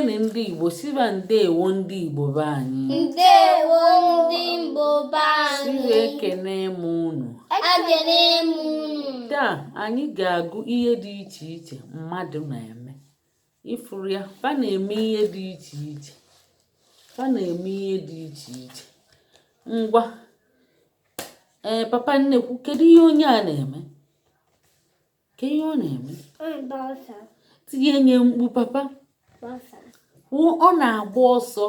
Keneenụ ndị Igbo, sịba ndewo ndị Igbo be anyị. Ndewo ndị Igbo be Sịba anyị. ekene m unu. Ekene m unu. Taa anyị ga-agụ ihe dị iche iche mmadụ na-eme. Ịfụrụ ya, fa na-eme ihe dị iche iche. Fa na-eme ihe dị iche iche. Ngwa, ee, papa nnekwu, kedu ihe onye a na-eme? Ke ihe ọ na-eme? Tinye nye mkpu, papa. Kwuo, ọ na-agba ọsọ.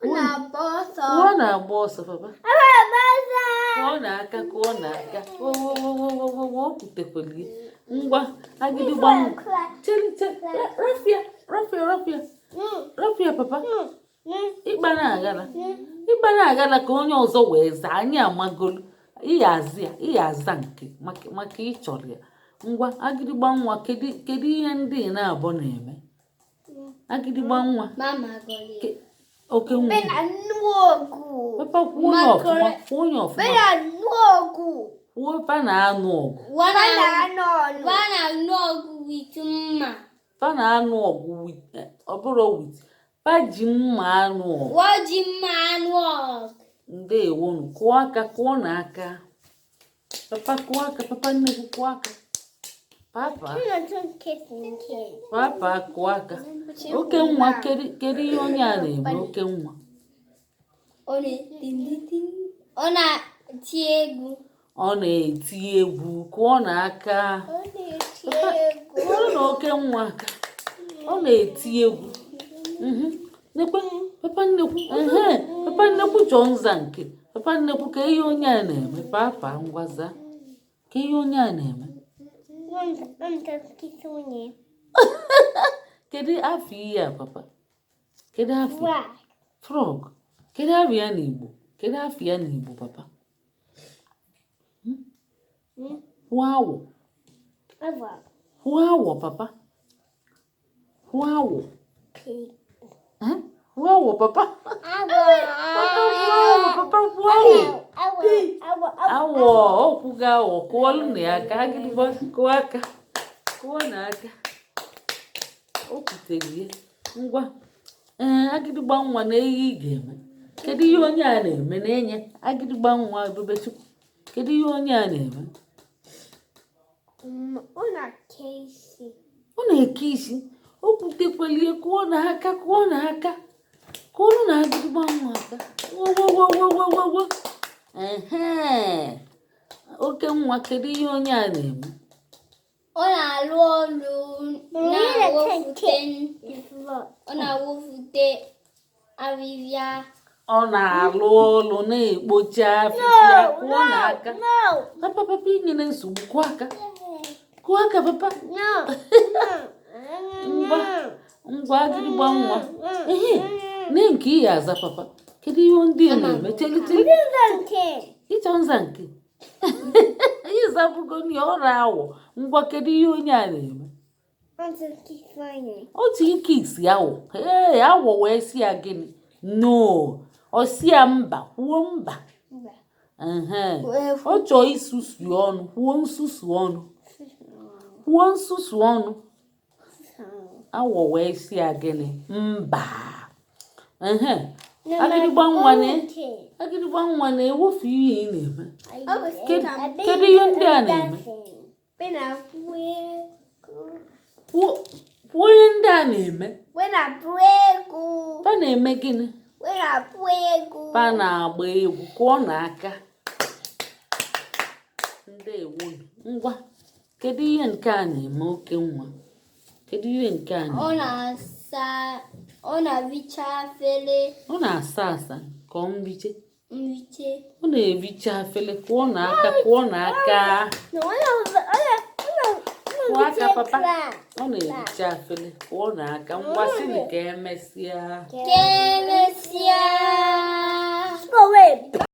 Ọ na-agba ọsọ. Kwuo, ọ na-agba ọsọ, papa. Kụọ n'aka, kụọ n'aka. Wowowowowowo, o kwutekwara gị. Ngwa, agịdịgba, chere chere, rafia rafia rafia rafia, papa. Ịkpa na-agara, ịkpa na-agara ka onye ọzọ wee zaa. Anyị amagolu ịya azụ ya, ịya aza nke maka ị chọrọ ya. Ngwa, agịdịgba nwa, kedu ihe ndị ị na-abụ na-eme, agịdịgba nwa? Mama gọlie. Oke nwa. Papa, kwuo onye ọfụma, kwuo onye ọfụma. Kwuo, fa na-anụ ọgụ. Wa na-anụ ọgụ with mma. Fa na-anụ ọgụ with, ọ bụrụ with, fa ji mma anụ ọgụ. Wa ji mma anụ ọgụ. Ndewonu. Kụọ aka, kụọ n'aka, papa. Kụọ aka, papa nnekwu, kụọ aka, papa. Papa, kụọ aka. Oke nwa, kedu ihe onye a na-eme, oke nwa? Ọ na-eti, ọ na-eti egwu. Ọ na-eti egwu. Kụọ n'aka, kụọrọ na oke nwa aka. Ọ na-eti egwu. Nekwe papa nnekwu. Ehe, papa nnekwu chọọ nza nke papa nnekwu. Ka ihe onye a na-eme, papa? Ngwaza, ka ihe onye a na-eme. Onye. Kedu afọ ihe a, papa? Kedu afọ frog? Kedu afọ ya n'Igbo? Kedu afọ ya n'Igbo, papa? Kwuo awọ. Kwuo awọ, papa. Kwuo awọ. Eh? Kwuo awọ, papa. Papa, kwuo awọ. Papa, kwuo awọ. Awọ, okwugo awọ. Kụọlụ na ya aka. Agịdịgba, kụọ aka, kụọ na aka. O kwutere ya. Ngwa, ee, agịdịgba nwa, na ihe ị ga-eme, kedu ihe onye a na-eme na-enye agịdịgba nwa? Ebubechukwu, kedu ihe onye a na-eme? Ọ na-eke isi. Ọ na-eke isi. O kwutekwelie. Kụọ na aka, kụọ na aka, kụọrọ na agịdịgba nwa aka. Wowowowowowo. Ehe, oke nwa, kedu ihe onye a na-eme? Ọ na-alụ ọrụ na-awụfute, ọ na-awụfute ahịhịa. Ọ na-alụ ọlụ na-ekpocha afịfịa. Kụọ n'aka, papa. Papa, inyere nsogbu. Kụọ aka, kụọ aka, papa. Ngwa ngwa, agịrịgba nwa, ehe, nee nke ị aza, papa. Kedu ihe ndị a na-eme? Chelite ịchọ nza nke ịzabụgo ya ọrụ awọ. Ngwa, kedu ihe onye a na-eme? Otu ike isi awọ. Ee, awọ wee si ya gịnị? No, ọ si ya mba. Kwuo mba. Ehe. Ọ chọọ isusu ọnụ. Kwuo nsusu ọnụ, kwuo nsusu ọnụ. Awọ wee si ya gịnị? Mba. Ehe, agịdịgba nwa na agịdịgba nwa na-ewofu ihe ị na-eme. Kedu ihe ndị a na-eme? Kwuo, kwuo ihe ndị a na-eme. Fa na-eme gịnị? Fa na-agba egwu. Kụọ n'aka. Ndewo. Ngwa, kedu ihe nke a na-eme, oke nwa? Kedu ihe nke a Ọ na-eme? na-asa, ọ na-avicha afere. Ọ na-asa asa ka ọ nriche? Nriche. Ọ na-ericha afele. Kụọ n'aka, kụọ n'aka, kụọ aka, papa. Ọ na-ericha afele. Kụọ n'aka. Ngwa, sịnị ka emesịa. Ka emesịa. Go away.